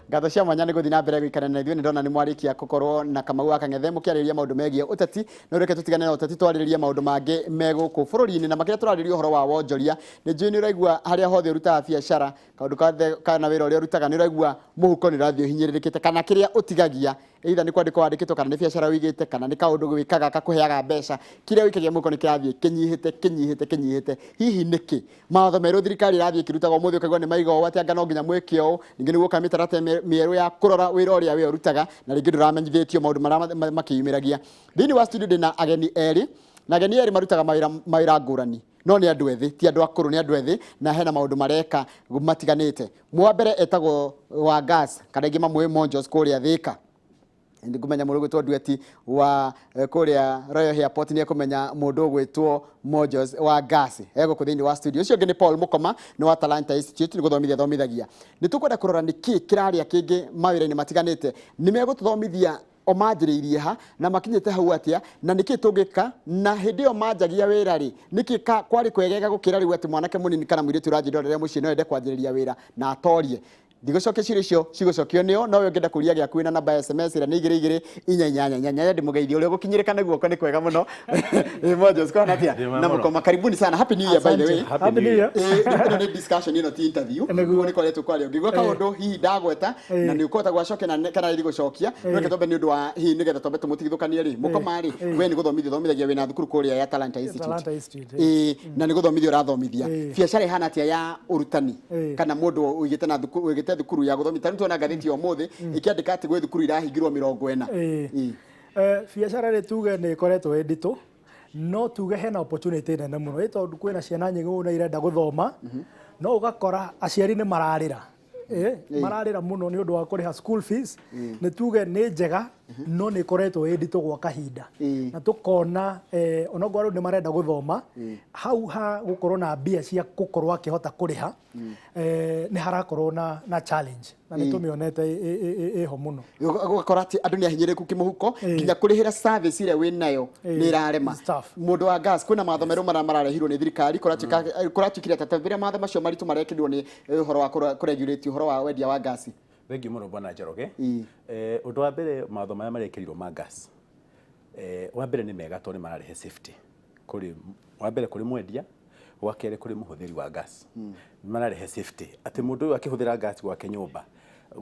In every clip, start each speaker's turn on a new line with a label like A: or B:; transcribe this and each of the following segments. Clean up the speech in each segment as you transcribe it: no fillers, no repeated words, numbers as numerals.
A: Ngatho cia mwanya nĩ gũthiĩ na mbere gũikara na ithuĩ. Nĩ ndona nĩ mwarĩkia gũkorwo na Kamau wa Kang'ethe mũkĩarĩrĩria maũndũ megiĩ ũteti. No reke tũtigane na ũteti, twarĩrĩrie maũndũ mangĩ me gũkũ bũrũri-inĩ, na makĩria tũrarĩrĩria ũhoro wa wonjoria. Nĩ njũĩ nĩ ũraigua harĩa hothe ũrutaga biacara, kaũndũ kothe kana wĩra ũrĩa ũrutaga, nĩ ũraigua mũhuko nĩ ũrathiĩ ũhinyĩrĩrĩkĩte, kana kĩrĩa ũtigagia, either nĩ kwandĩkwo wandĩkĩtwo, kana nĩ biacara ũigĩte, kana nĩ kaũndũ wĩkaga gakũheaga mbeca, kĩrĩa ũikagia mũhuko nĩ kĩrathiĩ kĩnyihĩte, kĩnyihĩte, kĩnyihĩte. Hihi nĩkĩ? Mawatho merũ thirikari ĩrathiĩ ĩkĩrutaga, ũmũthĩ ũkaigua nĩ maiga ũũ, atĩ anga no nginya mwĩke ũũ. Ningĩ nĩ guoka mĩtaratara mĩerũ ya kũrora wĩra ũrĩa we ũrutaga, na rĩngĩ ndũramenyithĩtio maũndũ marĩa makĩyumĩragia. Thĩinĩ wa studio ndĩna ageni erĩ, na ageni erĩ marutaga mawĩra ngũrani, no nĩ andũ ethĩ, ti andũ akũrũ, nĩ andũ ethĩ, na hena maũndũ mareka matiganĩte. Wa mbere etagwo wa gas, kana ingĩ mamũĩ Monjos kũrĩa Thĩka. Nĩngũmenya mũndũ ũgwĩtwo Ndueti wa kũrĩa Royal Airport nĩ ekũmenya mũndũ ũgwĩtwo Monjos wa gas e gũkũ thĩinĩ wa studio. Ũcio ũngĩ nĩ Paul Mũkoma, nĩ wa Talanta Institute, nĩ gũthomithia athomithagia. Nĩ tũkwenda kũrora nĩkĩ kĩrarĩa kĩngĩ mawĩra-inĩ matiganĩte. Nĩ megũtũthomithia o manjĩrĩirie ha na makinyĩte hau atĩa, na nĩkĩ tũngĩka, na hĩndĩ ĩyo manjagia wĩra rĩ, nĩkĩ kwarĩ kwegega gũkĩra rĩu atĩ mwanake mũnini kana mũirĩtu ũranjĩrorera mũciĩ no ende kwanjĩrĩria wĩra na atorie. Ndigũcokia ciũria icio, cigũcokio nĩo. No we ũngĩenda kũria gĩaku wĩna namba ya SMS ĩrĩa nĩ 22488. Nyanya ndĩmũgeithie, ũrĩa ũgũkinyĩrĩka na guoko nĩ kwega mũno. Ĩ Mojos, kwana atĩa?
B: Ndĩ mwega
A: Na
B: mũno.
A: Mũkoma, karibuni sana. Happy New Year, by the way.
B: Happy
C: Happy
B: New Year.
C: New Year.
A: Ĩĩ, ĩno nĩ discussion, ĩno ti interview.
C: Nĩguo.
A: Nĩguo nĩ koretwo kwaria. Ũngĩigua kaũndũ hihi ndagweta na nĩ ũkũhota gwacokia na kana rĩrĩ gũcokia, no reke twambe nĩ ũndũ wa hihi nĩgetha twambe tũmũtigithũkanie rĩ. Mũkoma rĩ, we nĩ gũthomithia ũthomithagia wĩna thukuru kũrĩa ya Talanta Institute.
C: Talanta Institute.
A: Ĩĩ, na nĩ gũthomithia ũrathomithia. Biacara ĩhana atĩa ya ũrutani kana mũndũ ũigĩte na thukuru, ũigĩte thukuru ya gũthomithia? Ta rĩu tuona ngathĩti ya ũmũthĩ ĩkĩandĩka atĩ gwĩ thukuru irahingirwo 40.
C: Biacara rĩ, tuge nĩ ĩkoretwo ĩ nditũ, no tuge hena opportunity nene mũno, ĩ tondũ kwĩna ciana nyingĩ mũno irenda gũthoma, no ũgakora aciari nĩ mararĩra. Mararĩra mũno nĩ ũndũ wa kũrĩha school fees. Nĩ tuge nĩ njega, no nĩ ĩkoretwo ĩ nditũ gwa kahinda, na tũkona onokorwo andũ nĩ marenda gũthoma, hau ha gũkorwo na mbia cia gũkorwo akĩhota kũrĩha, nĩ harakorwo na challenge, na nĩ tũmĩonete ĩho mũno.
A: Ũgakora atĩ andũ nĩ ahinyĩrĩrĩku kĩmũhuko, nginya kũrĩhĩra service ĩrĩa wĩ nayo nĩ ĩrarema.
C: It's tough.
A: Mũndũ wa gas, kwĩna mawatho merũ marĩa mararehirwo nĩ thirikari. Kũratuĩkire atĩ rĩrĩa mawatho macio maritũ marekĩrirwo nĩ ũhoro wa kũregulate ũhoro wa wendia wa gasi?
B: Thengiũ mũno, bwana Njoroge. Ũndũ wa mbere, mawatho marĩa marekĩrirwo ma gas, wa mbere nĩ mega tondũ nĩ mararehe safety kũrĩ, wa mbere kũrĩ mwendia, wa kerĩ kũrĩ mũhũthĩri wa gas. Nĩ mararehe safety atĩ mũndũ ũyũ akĩhũthĩra gas gwake nyũmba,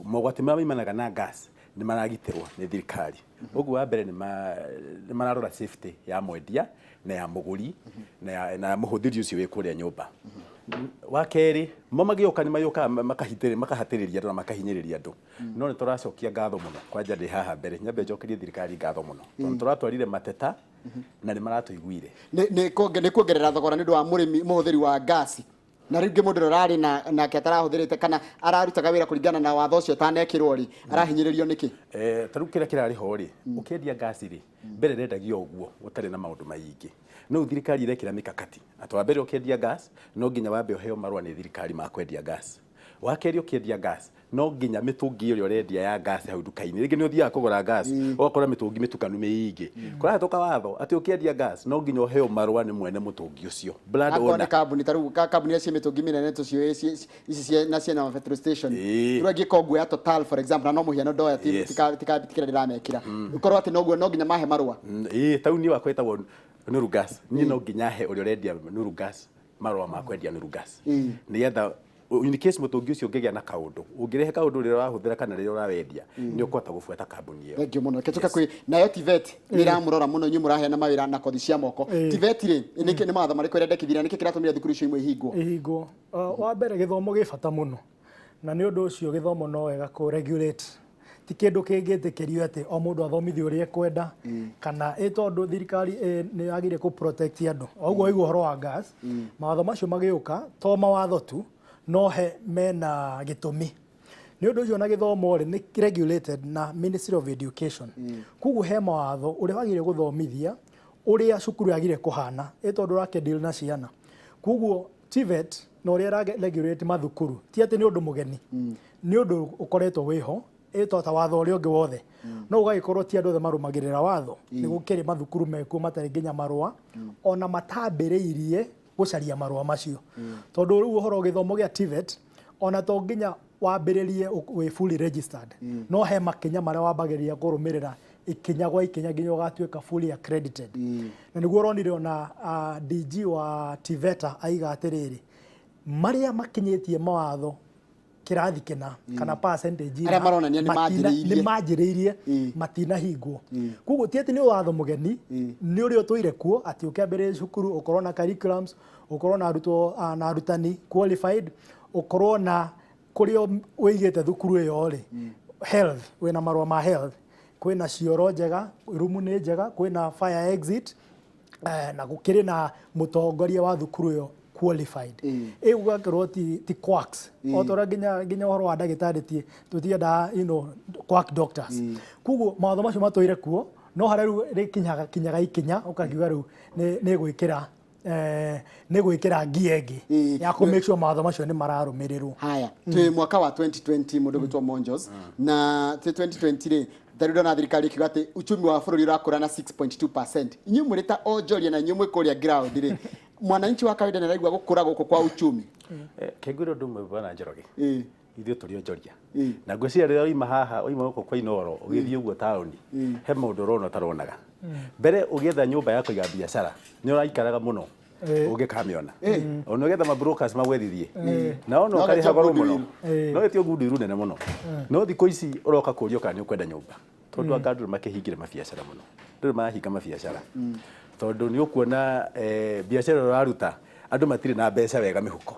B: mogwati marĩa maimanaga na gas nĩ maragitĩrwo nĩ thirikari. Ũguo wa mbere nĩ mararora safety ya mwendia na ya mũgũri na ya mũhũthĩri ũcio wĩ kũrĩa nyũmba. Wa kerĩ, mo magĩũka nĩ magĩũkaga makahatĩrĩria andũ na makahinyĩrĩria andũ, no nĩ tũracokia ngatho mũno. Kwanja ndĩ haha mbere nyambe njokerie thirikari ngatho mũno tondũ nĩ tũratwarire mateta na nĩ maratũiguire.
A: Nĩ kuongerera thogora nĩ ũndũ wa mũrĩmi mũhũthĩri wa ngasi, na rĩu mũndũ ũrĩa ũrarĩ na nake atarahũthĩrĩte kana ararutaga wĩra kũringana na watho ũcio ũtanekĩrwo rĩ, arahinyĩrĩrio nĩkĩ?
B: Ta rĩu kĩrĩa kĩrarĩ ho rĩ, ũkĩendia ngasi rĩ, mbere ĩrendagio ũguo gũtarĩ na maũndũ maingĩ. No rĩu thirikari ĩrekĩra mikakati atĩ wa mbere ũkĩendia gas no nginya wambe ũheo marũa nĩ thirikari ma kwendia gas. Wa kerĩ, ũkĩendia gas no nginya mĩtũngi ĩrĩa ũrendia ya gas hau nduka-inĩ, rĩngĩ nĩ ũthiaga kũgũra gas ũgakora mĩtũngi mĩtukanu mĩingĩ, kũrahĩtũka watho atĩ ũkĩendia gas no nginya ũheo marũa nĩ mwene mũtũngi ũcio, brand
A: Akorwo nĩ
B: owner.
A: kambuni, ta rĩu kambuni iria ciĩ mĩtũngi mĩnene tũciũĩ ici na ciena petrol station. Rĩu angĩkorwo nguoya Total, for example, na no mũhiano ndoya, ti kĩrĩa ndĩramekĩra, ũkorwo atĩ noguo no nginya mahe marũa.
B: Ĩĩ, ta rĩu niĩ wakwa ĩtagwo Nuru Gas. Niĩ no nginya he ũrĩa ũrendia Nuru Gas marũa ma kwendia Nuru Gas, nĩgetha in case mũtũngi ũcio ũngĩgĩa na kaũndũ, ũngĩrehe kaũndũ rĩrĩa ũrahũthĩra kana rĩrĩa ũrawendia, nĩ ũkũhota gũbuata kambuni ĩyo.
A: Thank you mũno. Reke tũke kwĩ nayo TVET, nĩ ĩramũrora mũno inyuĩ mũraheana mawĩra na kothi cia moko. TVET rĩ, nĩ mawatho marĩkũ ĩrendekithirie na nĩkĩ kĩratũmire thukuru icio imwe ihingwo?
C: Ihingwo. Wa mbere, gĩthomo gĩ bata mũno, na nĩ ũndũ ũcio gĩthomo no wega kũ regulate. Ti kĩndũ kĩngĩtĩkĩrio atĩ o mũndũ athomithio ũrĩa ekwenda, kana ĩ tondũ thirikari nĩ yagĩrĩire kũ protect andũ. O ũguo waigua ũhoro wa gas, mawatho macio magĩũka to mawatho tu, no he mena gĩtũmi. Nĩ ũndũ ũcio na gĩthomo rĩ, nĩ regulated na Ministry of Education. Koguo he mawatho ũrĩa wagĩrĩire gũthomithia, ũrĩa cukuru yagĩrĩire kũhana, ĩ tondũ ũrakĩ deal na ciana. Koguo TVET na ũrĩa ĩra regulate mathukuru ti atĩ nĩ ũndũ mũgeni, nĩ ũndũ ũkoretwo wĩho, ĩ ta watho ũrĩa ũngĩ wothe, no ũgagĩkorwo ti andũ othe marũmagĩrĩra watho. Nĩ gũkĩrĩ mathukuru mekuo matarĩ nginya marũa, ona matambĩrĩirie gũcaria marũa macio, tondũ rĩu ũhoro gĩthomo gĩa TVET ona to nginya Wambĩrĩrie wĩ fully registered, no he makinya marĩa wambagĩrĩria kũrũmĩrĩra ikinya gwa ikinya nginya ũgatuĩka fully accredited. Na nĩguo ũronire ona DG wa TVETA aiga atĩrĩrĩ, marĩa makinyĩtie mawatho kĩrathi kĩna kana percentage
A: Arĩa maronania nĩ manjĩrĩirie.
C: Nĩ manjĩrĩirie, matinahingwo. Koguo ti atĩ nĩ watho mũgeni, nĩ ũrĩa ũtũire kuo, atĩ ũkĩambĩrĩria cukuru ũkorwo na curriculums, ũkorwo na arutwo na arutani qualified, ũkorwo na kũrĩa ũigĩte thukuru ĩyo rĩ, health, wĩna marũa ma health, kwĩna cioro njega, rumu nĩ njega, kwĩna fire exit, na gũkĩrĩ na mũtongoria wa thukuru ĩyo qualified. Ĩ gũgakorwo ti quacks, o ta ũrĩa nginya ũhoro wa ndagĩtarĩ ti tũtiendaga quack doctors. Koguo mawatho macio matũire kuo, no harĩa rĩu rĩkinyaga kinyaga ikinya ũkakiuga rĩu nĩ gwĩkĩra ngia ĩngĩ ya kũ make sure mawatho macio nĩ mararũmĩrĩrwo.
A: Haya, twĩ mwaka wa 2020, mũndũ gwĩtwo Monjos, na twĩ 2020 rĩ, tarĩu ndona thirikari ĩkiuga atĩ uchumi wa bũrũri ũrakũra na 6.2%. Inyuĩ mũrĩ ta onjoria na inyuĩ mwĩ kũrĩa ground rĩ, mwananchi wa kawaida nĩ araigua gũkũra gũkũ kwa uchumi?
B: Kĩngwĩra ũndũ ũmwe, bwana Njoroge, ithuĩ tũrĩ onjoria, na ngwĩciria rĩrĩa waima haha, waima gũkũ kwa Inooro ũgĩthiĩ ũguo taũni, he maũndũ ũrona ũtaronaga mbere. Ũgĩetha nyũmba ya kũiga biacara nĩ ũraikaraga mũno ũngĩkamĩona, ona ũgĩetha ma brokers magwethithie na ona
A: No
B: ũkarĩha
A: ĩtio
B: goro mũno.
A: Goodwill.
B: No ĩtio goodwill nene mũno. No thikũ ici ũroka kũrio kana nĩ ũkwenda nyũmba, tondũ anga andũ makĩhingire mabiacara mũno, ndũrĩ marahinga mabiacara, tondũ nĩ ũkuona biacara ĩrĩa ũraruta andũ matirĩ na mbeca wega mĩhuko,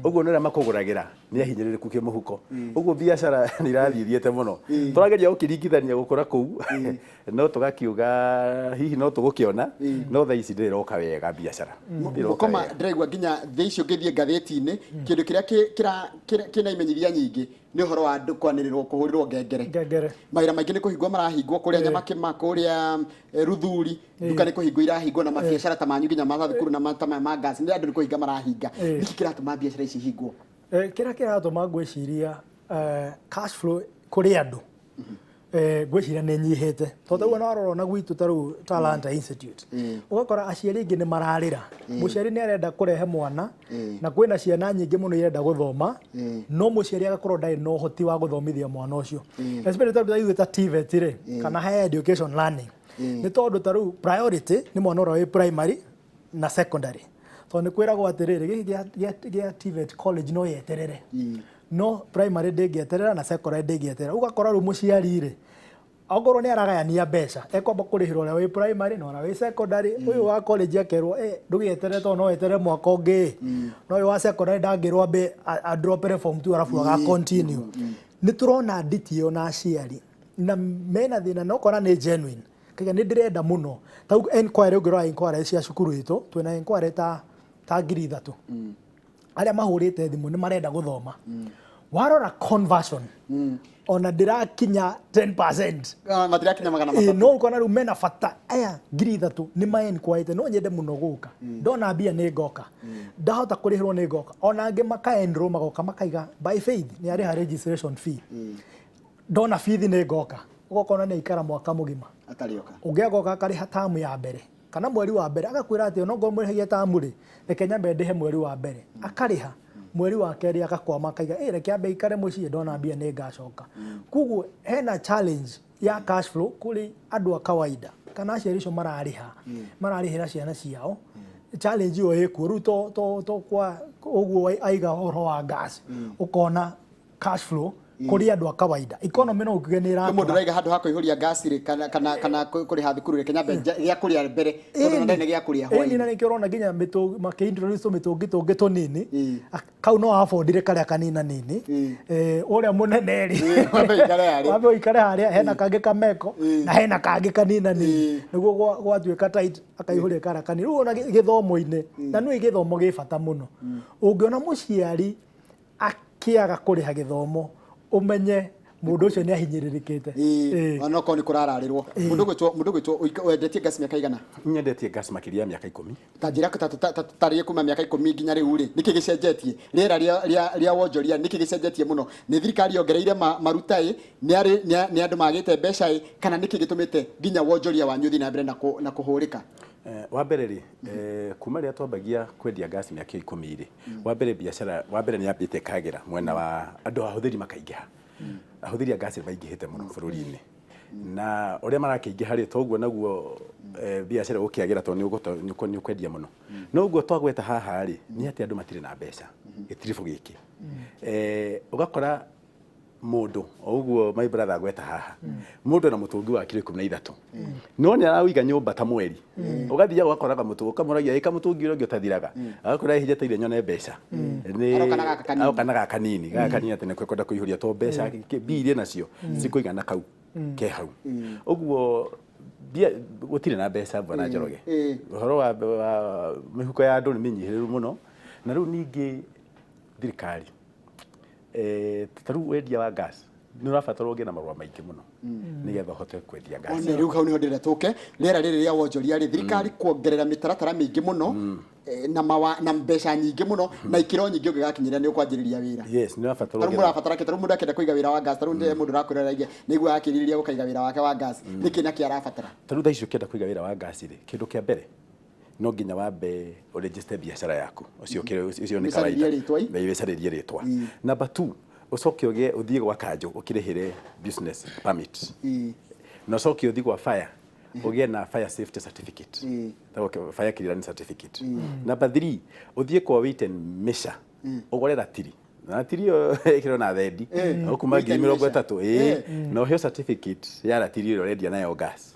B: ũguo nĩ ũrĩa makũgũragĩra nĩ ahinyĩrĩrĩku kĩmũhuko, ũguo biacara nĩ irathiĩ thiĩte mũno. Tũrageria gũkĩringithania gũkũra kũu, no tũgakiuga hihi no tũgũkĩona, no thaa ici ndĩroka wega biacara. Ndĩroka
A: Mũkoma
B: wega.
A: Ndĩraigua nginya thĩ icio ũngĩthiĩ ngathĩti-inĩ, kĩndũ kĩrĩa kĩna imenyithia nyingĩ nĩ ũhoro wa andũ kwanĩrĩrwo kũhũrĩrwo ngengere.
C: Ngengere.
A: Mawĩra maingĩ nĩ kũhingwo marahingwo kũrĩa Nyamakĩma, kũrĩa Ruthuri, nduka nĩ kũhingwo irahingwo, na mabiacara ta manyu nginya mathukuru na ta maya ma gas, nĩ andũ nĩ kũhinga marahinga. Nĩkĩ kĩratũma biacara ici ihingwo?
C: Kĩrĩa kĩratũma, ngwĩciria cash flow kũrĩ andũ ngwĩciria nĩ nyihĩte, tondũ tarĩu ona warora ona gwitũ, ta rĩu Talanta Institute, ũgakora aciari aingĩ nĩ mararĩra. Mũciari nĩ arenda kũrehe mwana, na kwĩna ciana nyingĩ mũno irenda gũthoma, no mũciari agakorwo ndarĩ na ũhoti wa gũthomithia mwana ũcio, especially tondũ ta ithuĩ ta TVET rĩ, kana higher education learning, nĩ tondũ ta rĩu priority nĩ mwana ũrĩa wĩ primary na secondary, tondũ nĩ kwĩragwo atĩrĩrĩ, gĩkĩ gĩa TVET college no yeterere, no primary ndĩngĩeterera na secondary ndĩngĩeterera. Ũgakora rĩu mũciari rĩ, okorwo nĩ aragayania mbeca, ekwamba kũrĩhĩra ũrĩa wĩ primary na ũrĩa wĩ secondary. Ũyũ wa college akerwo, "Ndũgĩeterere tondũ no weterere mwaka ũngĩ," no ũyũ wa secondary ndangĩrwo ambe adropere form 2 arabu aga continue. Nĩ tũrona nditi ĩyo na aciari na mena thĩna, na ũkona nĩ genuine kaiga nĩ ndĩrenda mũno. Ta rĩu enquiry, ũngĩrora enquiry cia cukuru itũ, twĩna enquiry ta 3,000 arĩa mahũrĩte thimũ nĩ marenda gũthoma. Warora conversion ona ndĩrakinya 10%.
A: Ah, matirakinya magana
C: Ĩ,
A: matatũ.
C: No ũkona rĩu mena bata, aya 3,000 nĩ maenquiryte, no nyende mũno gũka, ndona mbia nĩ ngoka, ndahota kũrĩhĩrwo nĩ ngoka. Ona angĩ maka enroll, magoka makaiga by faith nĩ arĩha registration fee, ndona bithi nĩ ngoka. Ũgakora nĩ aikara mwaka mũgima
A: atarĩ oka.
C: Ũngĩ agoka akarĩha tamu ya mbere kana mweri wa mbere, agakwĩra atĩ onokorwo mũrĩhagia tamu rĩ, reke nyambe ndĩhe mweri wa mbere. Akarĩha mweri wa kerĩ, agakwama, akaiga, "Ĩ, reke ambe ikare mũciĩ, ndona mbia nĩ ngacoka." Koguo hena challenge ya cash flow kũrĩ andũ a kawaida kana aciari acio mararĩha, mararĩhĩra ciana ciao. Challenge ĩyo ĩkuo rĩu to kwa ũguo aiga ũhoro wa gas, ũkona cash flow kũrĩ andũ a kawaida, economy no ũkiuge nĩ
A: Kwĩ mũndũ
C: ĩrakũra.
A: ũraiga handũ ha kũihũria ngasi rĩ, kana kũrĩha thukuru, reke nyambe gĩa kũrĩa mbere, tondũ na ndarĩ na gĩa kũrĩa
C: Ĩni na
A: hwaĩ-inĩ.
C: Nĩkĩo ũrona nginya makĩ-introduce tũmĩtũngi tũngĩ tũnini. Kau no affordire karĩa kanina nini. Ũrĩa mũnene rĩ,
A: Wambe ũikare harĩa.
C: Wambe ũikare harĩa hena kangĩ kameko na hena kangĩ kanina nini, nĩguo gwatuĩka tight akaihũria karĩa kanini. Rĩu ona gĩthomo-inĩ, na nĩũĩ gĩthomo gĩ bata mũno, ũngĩona mũciari akĩaga kũrĩha gĩthomo, ũmenye mũndũ ũcio nĩ ahinyĩrĩrĩkĩte.
A: Onokorwo nĩ kũrararĩrwo. Mũndũ gwĩtwo wendetie ngasi mĩaka igana?
B: Nyendetie gas makĩria ya mĩaka 10.
A: Ta njĩra tarĩrie kuma mĩaka 10 nginya rĩu rĩ, nĩkĩ gĩcenjetie rĩera rĩa wonjoria? Nĩkĩ gĩcenjetie mũno? Nĩ thirikari yongereire maruta ĩ, nĩ andũ magĩte mbeca ĩ, kana nĩkĩ gĩtũmĩte nginya wonjoria wanyu ũthiĩ na mbere na kũhũrĩka?
B: Wa mbere rĩ, kuma rĩrĩa twambagia kwendia gas mĩaka 10 rĩ, wa mbere biacara wa mbere nĩ yambĩte ĩkagĩra mwena wa andũ, ahũthĩri makaingĩha. Ahũthĩri a gas nĩ maingĩhĩte mũno bũrũri-inĩ, na ũrĩa marakĩingĩha rĩ, toguo naguo biacara ĩgũkĩagĩra, tondũ nĩ ũkwendia mũno. No ũguo twagweta haha rĩ, nĩ atĩ andũ matirĩ na mbeca gĩtiribũ gĩkĩ. Ũgakora mũndũ o ũguo my brother agweta haha, mũndũ ena mũtũngi wa kiro 13, no nĩ araũiga nyũmba ta mweri. Ũgathiaga ũgakoraga mũtũngi, ũkamũragia, ĩka mũtũngi ũrĩa ũngĩ ũtathiraga, agakora hihi njeteire nyone mbeca.
A: Aroka na gaka kanini.
B: Aroka na gaka kanini, gaka kanini, atĩ nĩko ekwenda kũihũria, to mbeca mbia iria nacio cikũigana kau ke hau ũguo. Mbia gũtirĩ na mbeca, bwana Njoroge. Ũhoro wa mĩhuko ya andũ nĩ mĩnyihĩrĩru mũno. Na rĩu ningĩ thirikari, ta rĩu wendia wa gas nĩ ũrabatara ũgĩe na marũa maingĩ mũno nĩgetha ũhote kwendia gas.
A: One rĩu hau nĩho ndĩrenda tũke. Rĩera rĩrĩ rĩa wonjoria rĩ, thirikari kuongerera mĩtaratara mĩingĩ mũno, na mawa na mbeca nyingĩ mũno na ikĩro nyingĩ ũngĩgakinyĩra nĩ ũkwanjĩrĩria wĩra.
B: Yes, nĩ ũrabatara
A: Tarĩu mũrabatara kĩ? Tarĩu mũndũ akĩenda kũiga wĩra wa gas, tarĩu ndĩ mũndũ ũrakwĩrora aige nĩguo akĩrirĩria gũkaiga wĩra wake wa gas, nĩkĩ na kĩ arabatara?
B: Ta rĩu thaa ici ũkĩenda kũiga wĩra wa gas rĩ, kĩndũ kĩa mbere no nginya wambe ũregister biacara yaku. Ũcio ũcio nĩ
A: Ũcarĩrie
B: kawaida.
A: rĩtwa i.
B: Na ũcarĩrie rĩtwa. Number two, ũcoke ũgĩe ũthiĩ gwa kanjũ ũkĩrĩhĩre business permit, na ũcoke ũthiĩ gwa fire ũgĩe na fire safety certificate. Ĩtagwo fire clearance certificate. Number three, ũthiĩ kwa weight and measure ũgũre ratiri, na ratiri ĩyo ĩkĩrwo na thendi na ũkuma
A: Weight
B: ngiri
A: and
B: mĩrongo
A: measure.
B: ĩtatũ ĩĩ, na ũheo certificate ya ratiri ĩrĩa ũrendia nayo gas.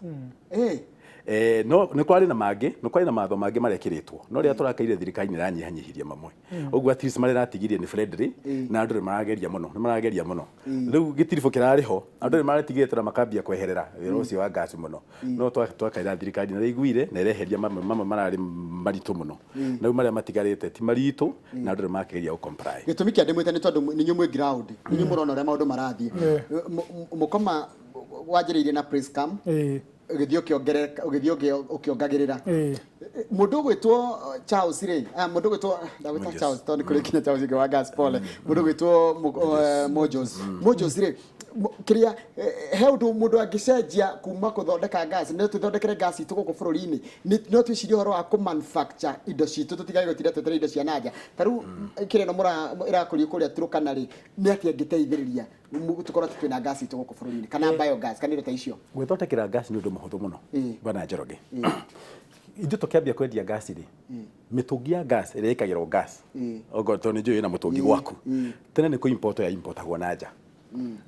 B: No nĩ kwarĩ na mangĩ, nĩ kwarĩ na mawatho mangĩ marekĩrĩtwo, no rĩrĩa tũrakaire thirikari nĩ ĩranyihanyihirie mamwe ũguo, at least marĩa ĩratigirie nĩ friendly, na andũ nĩ marageria mũno, nĩ marageria mũno. Rĩu gĩtiribũ kĩrarĩ ho, andũ nĩ maratigire tũra makambia kweherera wĩra ũcio wa gas mũno, no twakaira thirikari na ĩiguire na ĩreheria mamwe mamwe mararĩ maritũ mũno, na rĩu marĩa matigarĩte ti maritũ na andũ nĩ makĩgeria gũ comply.
A: Gĩtũmi kĩa ndĩmwĩte nĩ tondũ nĩ inyuĩ mwĩ ground, nĩ inyuĩ mũrona ũrĩa maũndũ marathiĩ. Mũkoma wanjĩrĩirie na press cam, ũgĩthiĩ ũkĩongerereka, ũgĩthiĩ ũkĩongagĩrĩra. Mũndũ ũgwĩtwo Charles rĩ, mũndũ ũgwĩtwo, ndagwĩta
B: Mojos.
A: Charles tondũ nĩ kũrĩ kinya Charles ũngĩ wa gas, pole. Mũndũ ũgwĩtwo Mojos, Mojos rĩ, kĩrĩa he ũndũ mũndũ angĩcenjia kuma kũthondeka gas, no tũthondekere gas itũ gũkũ bũrũri-inĩ? No twĩcirie ũhoro wa kũ-manufacture indo citũ, tũtigage gũtinda twetereire indo cia nanja? Ta rĩu kĩrĩa ĩno ĩrakũrio kũrĩa Turkana rĩ, nĩ atĩa ĩngĩteithĩrĩria tũkorwo atĩ twĩna gas itũ gũkũ bũrũri-inĩ, kana biogas kana indo ta icio?
B: Gwĩthondekera gas nĩ ũndũ mũhũthũ mũno, bwana Njoroge. Ithuĩ tũkĩambia kwendia gas rĩ, mĩtũngi ya gas ĩrĩa ĩkagĩrwo gas, okorwo tondũ nĩ njũĩ wĩna mũtũngi gwaku, tene nĩ kũ import ya importagwo na nja.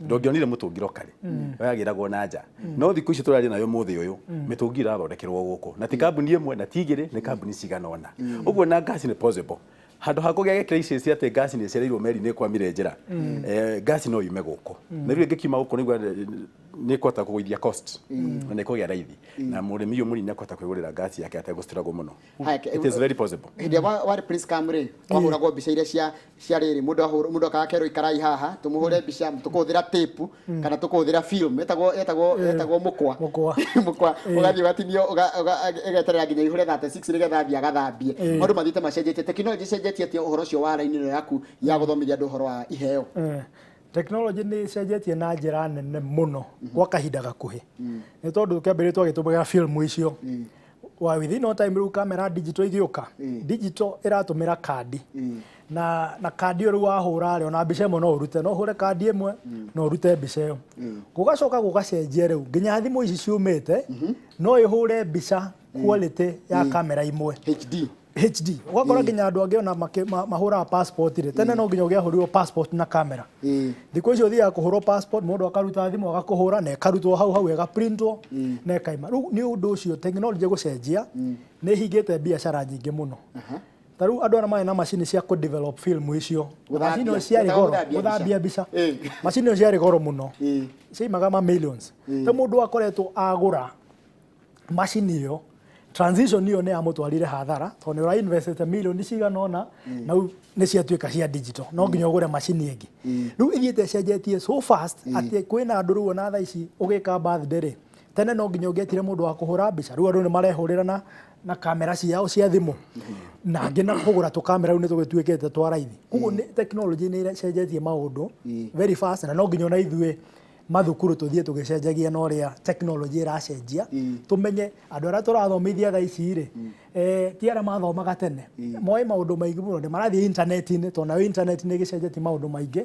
B: Ndũngĩonire mũtũngi locally, wagĩragwo na nja. No thikũ ici tũraria nayo mũthĩ ũyũ, mĩtũngi ĩrathondekerwo gũkũ, na ti kambuni ĩmwe na ti igĩrĩ, nĩ kambuni cigana ũna. Ũguo na gas nĩ possible. Handũ ha kũgĩa crisis atĩ gas nĩ ĩcereirwo meri nĩ ĩkwamire njĩra, gas no yume gũkũ, na rĩu ĩngĩkiuma gũkũ nĩguo nĩ ĩkũhota kũgũithia cost na nĩ ĩkũgĩa raithi, na mũrĩmi ũyũ mũnini akũhota kwĩgũrĩra gas yake ategũ struggle mũno.
A: Haya,
B: It is very possible.
A: Hĩndĩ ĩrĩa warĩ press cam rĩ, kwahũragwo mbica iria cia rĩrĩ, mũndũ akaga kerwo ikarai haha tũmũhũre mbica, tũkũhũthĩra tape kana tũkũhũthĩra film ĩtagwo mũkwa.
C: Mũkwa.
A: Mũkwa ũgathiĩ ũgatinio, ĩgeterera nginya ihũre 36 nĩgetha athiĩ agathambie. Maũndũ mathiĩte macenjetie, tekinoronjĩ icenjetie atĩa ũhoro ũcio wa raini ĩno yaku ya gũthomithia andũ ũhoro wa iheo?
C: Tekinoronjĩ nĩ ĩcenjetie na njĩra nene mũno gwa kahinda gakuhĩ, nĩ tondũ kĩambĩrĩria twagĩtũmagĩra film icio wa within no time, rĩu kamera digital igĩũka. Digital ĩratũmĩra kandi, na kandi ĩyo rĩu wahũra rĩ, ona mbica ĩmwe no ũrute, no ũhũre kandi ĩmwe no ũrute mbica ĩyo. Gũgacoka gũgacenjia, rĩu nginya thimũ ici ciumĩte no ĩhũre mbica quality ya kamera imwe.
A: HD.
C: HD. Ũgakora nginya andũ angĩ ona mahũraga passport rĩ, tene no nginya ũngĩahũrirwo passport na kamera. Thikũ icio ũthiaga kũhũrwo passport, mũndũ akaruta thimũ agakũhũra na ĩkarutwo hau hau, ĩgaprintwo na ĩkaima. Rĩu nĩ ũndũ ũcio tekinoronjĩ gũcenjia nĩ ĩhingĩte biacara nyingĩ mũno. Ta rĩu andũ arĩa marĩ na macini cia kũ develop film icio,
A: Gũthambia.
C: macini icio ciarĩ
A: Ĩtagwo
C: goro.
A: gũthambia
C: Gũthambia mbica. Macini icio ciarĩ goro mũno, ciaimaga ma millions. Ta mũndũ akoretwo agũra macini ĩyo, transition ĩyo nĩ yamũtwarire hathara, tondũ nĩ ũra investĩte milioni cigana ũna na rĩu nĩ ciatuĩka cia digital, no nginya ũgũre macini ĩngĩ. Rĩu ĩthiĩte ĩcenjetie so fast atĩ kwĩna andũ rĩu ona thaa ici ũgĩka birthday rĩ, tene no nginya ũngĩetire mũndũ wa kũhũra mbica, rĩu andũ nĩ marehũrĩra na kamera ciao cia thimũ, na angĩ na kũgũra tũkamera rĩu nĩ tũgĩtuĩkĩte twa raithi. Koguo nĩ tekinoronjĩ nĩ ĩcenjetie maũndũ very fast, na no nginya ona ithuĩ Mathukuru tũthiĩ tũgĩcenjagia na ũrĩa technology ĩracenjia, tũmenye andũ arĩa tũrathomithia thaa ici rĩ, ti arĩa mathomaga tene. Moĩ maũndũ maingĩ mũno, nĩ marathiĩ intaneti-inĩ, tondũ nayo internet nĩ ĩgĩcenjetie maũndũ maingĩ.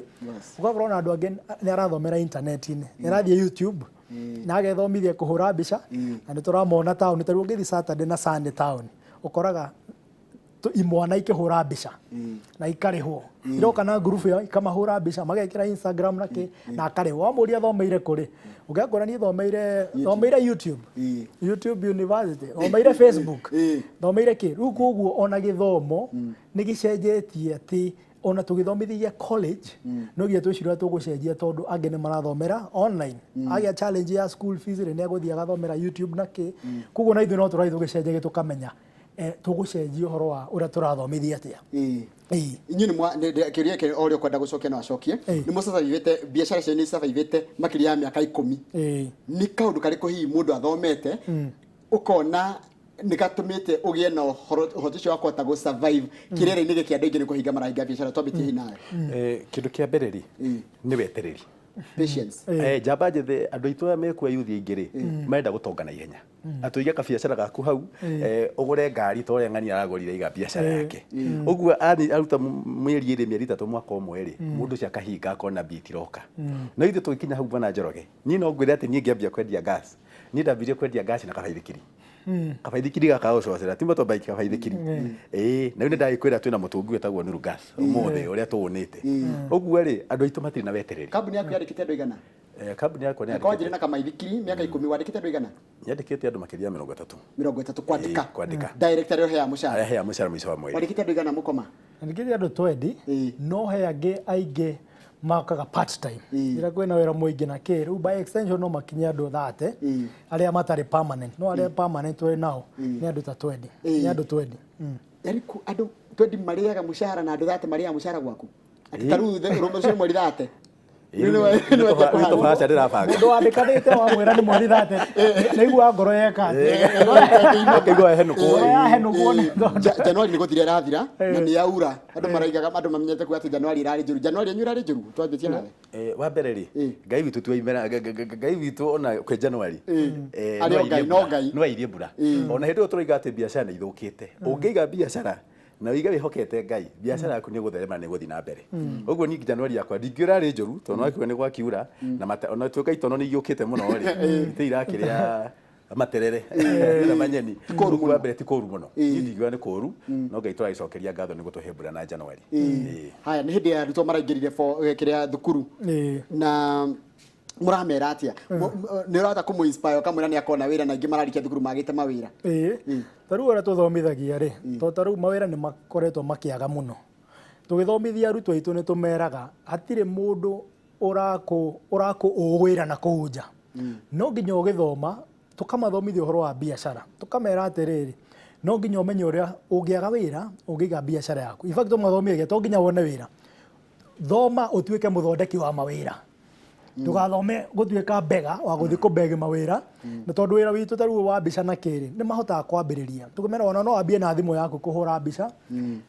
C: Ũgakora ona andũ angĩ nĩ arathomera intaneti-inĩ, nĩ arathiĩ YouTube na agethomithia kũhũra mbica, na nĩ tũramona taũni. Ta rĩu ũngĩthiĩ Saturday na Sunday taũni, ũkoraga imwana ikĩhũra mbica na ikarĩhwo. Iroka na ngurubu yao, ikamahũra mbica, magekĩra Instagram na kĩ, na akarĩhwo. Wamũria athomeire kũrĩ, ũngĩakora niĩ thomeire YouTube, YouTube University, thomeire Facebook, thomeire kĩ. Rĩu koguo ona gĩthomo nĩ gĩcenjetie, atĩ ona tũgĩthomithagia college no nginya twĩcirie ũrĩa tũgũcenjia, tondũ angĩ nĩ marathomera online. Agĩa challenge ya school fees rĩ, nĩ agũthiĩ agathomera YouTube na kĩ. Koguo na ithuĩ no tũrathiĩ tũgĩcenjagia, tũkamenya tũgũcenjia ũhoro wa ũrĩa tũrathomithia atĩa.
A: Inyuĩ nĩ kĩũria kĩrĩa o ũrĩa ũkwenda gũcokia no acokie. Nĩ mũsurvivĩte, biacara cianyu nĩ isurvivĩte makĩria ya mĩaka 10. Nĩ kaũndũ karĩkũ hihi mũndũ athomete ũkona nĩ gatũmĩte ũgĩe na ũhoti ũcio wa kũhota gũ survive kĩrĩra-inĩ gĩkĩ andũ aingĩ nĩ kũhinga marahinga biacara? Twambĩtie hihi nawe.
B: Kĩndũ kĩa mbere rĩ, nĩ wetereri.
A: Patience.
B: Njamba njĩthĩ, andũ aitũ aya mekuo, yuthi aingĩ rĩ, marenda gũtonga na ihenya, atĩ ũige kabiacara gaku hau, ũgũre ngari ta ũrĩa ng'ania aragũrire, iga biacara yake ũguo, aruta mĩeri 2, mĩeri 3, mwaka ũmwe rĩ, mũndũ ũcio akahinga, akona mbia itiroka. No ithuĩ tũgĩkinya hau, bwana Njoroge, niĩ no ngwĩre atĩ niĩ ngĩambia kwendia gas, niĩ ndambirie kwendia gas na kabaithikiri, kabaithikiri gaka gũcocera, ti motorbike, kabaithikiri. Ĩĩ, na rĩu nĩ ndagĩkwĩra twĩna mũtũngi wĩtagwo Nuru Gas ũmũthĩ ũrĩa tũwũnĩte ũguo rĩ, andũ aitũ matirĩ na wetereri.
A: Kambuni yaku yandĩkĩte andũ aigana?
B: Kambuni yakwa nĩ
A: Kwanjĩrĩ na kamaithikiri mĩaka 10, wandĩkĩte andũ aigana?
B: Nyandĩkĩte andũ makĩria ya 30.
A: 30 kwandĩka?
B: Ĩĩ, kwandĩka.
A: Director ũrĩa ũheaga mũcara?
B: Arĩa heaga mũcara mũico wa mweri.
A: Wandĩkĩte andũ aigana, mũkoma?
C: Nandĩkĩte andũ 20. No he angĩ aingĩ mokaga part time rĩrĩa kwĩna wĩra mũingĩ na kĩ. Rĩu by extension no makinye andũ 30 arĩa matarĩ permanent, no arĩa permanent twĩ nao nĩ andũ ta 20, nĩ andũ 20.
A: Yani andũ 20 marĩaga mũcara na andũ 30 marĩaga mũcara gwaku, atĩ ta rĩu rũciũ mweri 30?
B: Tũbaca ndĩrabanga.
C: Mũndũ wandĩkanĩte wamwĩra nĩ mweri 30, nĩigua ngoro yeka atĩ
B: Akaigua yahenũkwo.
C: Ngoro yahenũkwo nĩ tondũ
A: Januari nĩ gũthira ĩrathira na nĩ yaura. Andũ maraigaga, andũ mamenyete kuga atĩ Januari ĩrarĩ njũru. Januari yanyu ĩrarĩ njũru? Twambĩtie nawe.
B: Wa mbere rĩ, Ngai witũ ti waimera, Ngai witũ ona kwĩ Januari
A: Arĩ
B: no
A: o Ngai,
B: airie
A: no
B: mbura.
A: Ngai.
B: No airie mbura. Ona hĩndĩ ĩyo tũroiga atĩ biacara nĩ ithũkĩte, ũngĩiga biacara na ũige wĩhokete Ngai, biacara yaku nĩ ĩgũtherema na nĩ ĩgũthiĩ na mbere. Ũguo niĩ Januari yakwa ndingiuga ĩrarĩ njũru, tondũ nĩwakiuga nĩ gwakiura na ona tuĩka itono nĩ igĩũkĩte mũno rĩ, itĩ irakĩrĩa materere na manyeni. Ũguo wa mbere ti kũru mũno, niĩ ndingiuga nĩ kũru, no Ngai tũragĩcokeria ngatho nĩ gũtũhe mbura na Januari.
A: Haya, nĩ hĩndĩ ya arutwo maraingĩrire kĩrĩa thukuru na mũramera atĩa? Nĩ ũrahota kũmũ inspire ũkamwĩra nĩ akona wĩra, na aingĩ mararĩkia thukuru magĩte mawĩra?
C: Ĩĩ, ta rĩu ũrĩa tũthomithagia rĩ, tondũ ta rĩu mawĩra nĩ makoretwo makĩaga mũno, tũgĩthomithia arutwo aitũ nĩ tũmeraga hatirĩ mũndũ ũrakũ wĩra na kũu nja, no nginya ũgĩthoma. Tũkamathomithia ũhoro wa biacara, tũkamera atĩrĩrĩ, no nginya ũmenye ũrĩa ũngĩaga wĩra ũngĩiga biacara yaku. In fact tũmathomithagia to nginya wone wĩra, thoma ũtuĩke mũthondeki wa mawĩra, ndũgathome gũtuĩka mbega wa gũthiĩ kũbeg mawĩra. Na tondũ wĩra witũ ta rĩu wa mbica na kĩrĩ, nĩ mahotaga kwambĩrĩria, tũkamera ona no wambie na thimũ yaku kũhũra mbica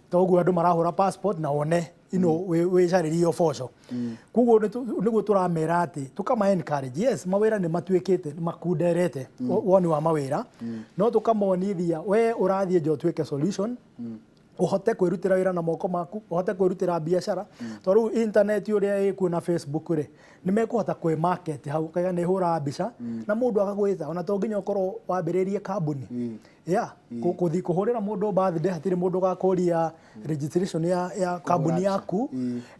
C: ta ũguo andũ marahũra passport, na wone ino wĩcarĩrie ũboco. Koguo nĩguo tũramera atĩ tũkama encourage. Yes, mawĩra nĩ matuĩkĩte nĩ makunderete woni wa mawĩra, no tũkamonithia we ũrathiĩ nja ũtuĩke solution, ũhote kwĩrutĩra wĩra na moko maku, ũhote kwĩrutĩra biacara, tondũ rĩu internet ũrĩa ĩkuo na Facebook rĩ, nĩ mekũhota kwĩ market hau, ũkaiga nĩ hũraga mbica na mũndũ agagwĩta, ona to nginya ũkorwo wambĩrĩirie kambuni ya kũthiĩ kũhũrĩra mũndũ birthday. Hatirĩ mũndũ ũgakũria registration ya kambuni yaku.